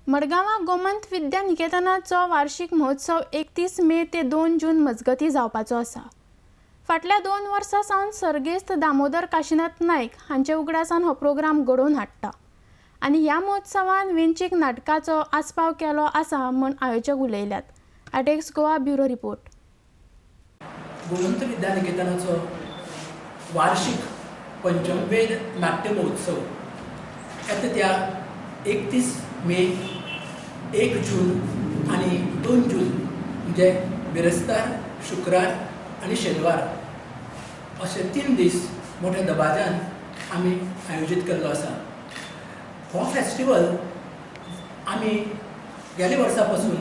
मडगांवां गोमंत विद्या निकेतनाचो वार्षिक महोत्सव 31 मे ते 2 जून मजगतीं जावपाचो आसा। फाटल्या 2 वर्सां सावन सर्गेस्त दामोदर काशीनाथ नायक हांचे उगडासान हो प्रोग्राम घडोवन हाडटा आनी ह्या महोत्सवान वेंचीक नाटकाचो आस्पाव केलो आसा म्हूण आयोजक उलयल्यात। आटेक्स गोवा ब्युरो रिपोर्ट। गोमंत विद्या निकेतनाचो वार्षिक पंचमवेद नाट्य महोत्सव येता त्या 31 मे 1 जून आनी 2 जून म्हणजे बिरेस्तार, शुक्रार आनी शेनवार अशे 3 दीस मोठ्या दबाज्यान आमी आयोजीत केल्लो आसा। हो फेस्टिवल आमी गेल्या वर्सा पासून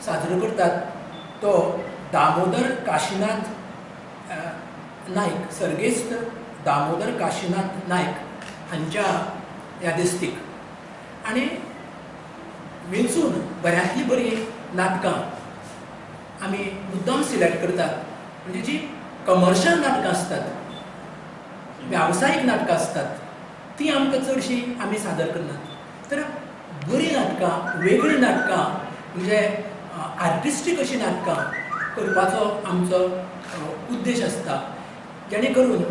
साजरो करतात तो दामोदर काशीनाथ नायक, सर्गेस्त दामोदर काशीनाथ नायक हांच्या यादिस्तीक आनी वेंचून बऱ्यांतलीं बरीं नाटकां आमी मुद्दाम सिलेक्ट करतात, म्हणजे जी कमर्शियल नाटकां आसतात, व्यावसायीक नाटकां आसतात ती आमकां चडशीं आमी सादर करनात, तर बरीं नाटकां, वेगळीं नाटकां म्हणजे आर्टिस्टीक अशीं नाटकां करपाचो आमचो उद्देश आसता, जेणे करून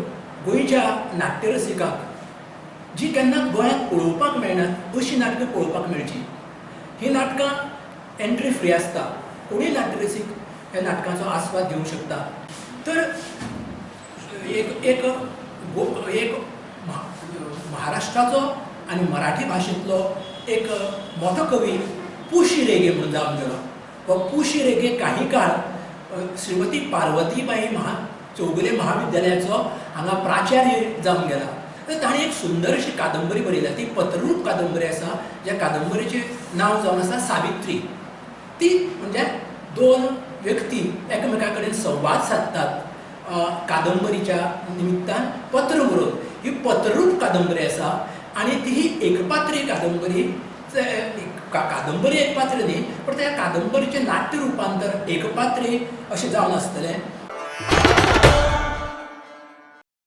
गोंयच्या नाट्यरसिकाक जी केन्ना गोंयांत पळोवपाक मेळनात अशीं नाटकां पळोवपाक मेळचीं। ही नाटकां एंट्री फ्री आसता, कोणूय नाट्यरसीक ह्या नाटकाचो आस्वाद घेवंक शकता। तर एक एक एक महाराष्ट्राचो आनी मराठी भाशेंतलो एक मोठो कवी पुशी रेगे म्हणून जावन गेलो। हो पुशी रेगे काही काळ श्रीमती पार्वतीबाई चौगुले महाविद्यालयाचो हांगा प्राचार्य जावन गेला। तर ताणें एक सुंदर अशी कादंबरी बरयल्या, ती पत्ररूप कादंबरी आसा, ज्या कादंबरीचें नांव जावन आसा सावित्री। ती म्हणजे 2 व्यक्ती एकामेका कडेन संवाद सादतात कादंबरीच्या निमित्तान पत्र बरोवन। ही पत्ररूप कादंबरी आसा आनी ती ही एकपात्री कादंबरी, कादंबरी एकपात्री न्ही पण त्या कादंबरीचें नाट्य रुपांतर एकपात्री अशें जावन आसतलें।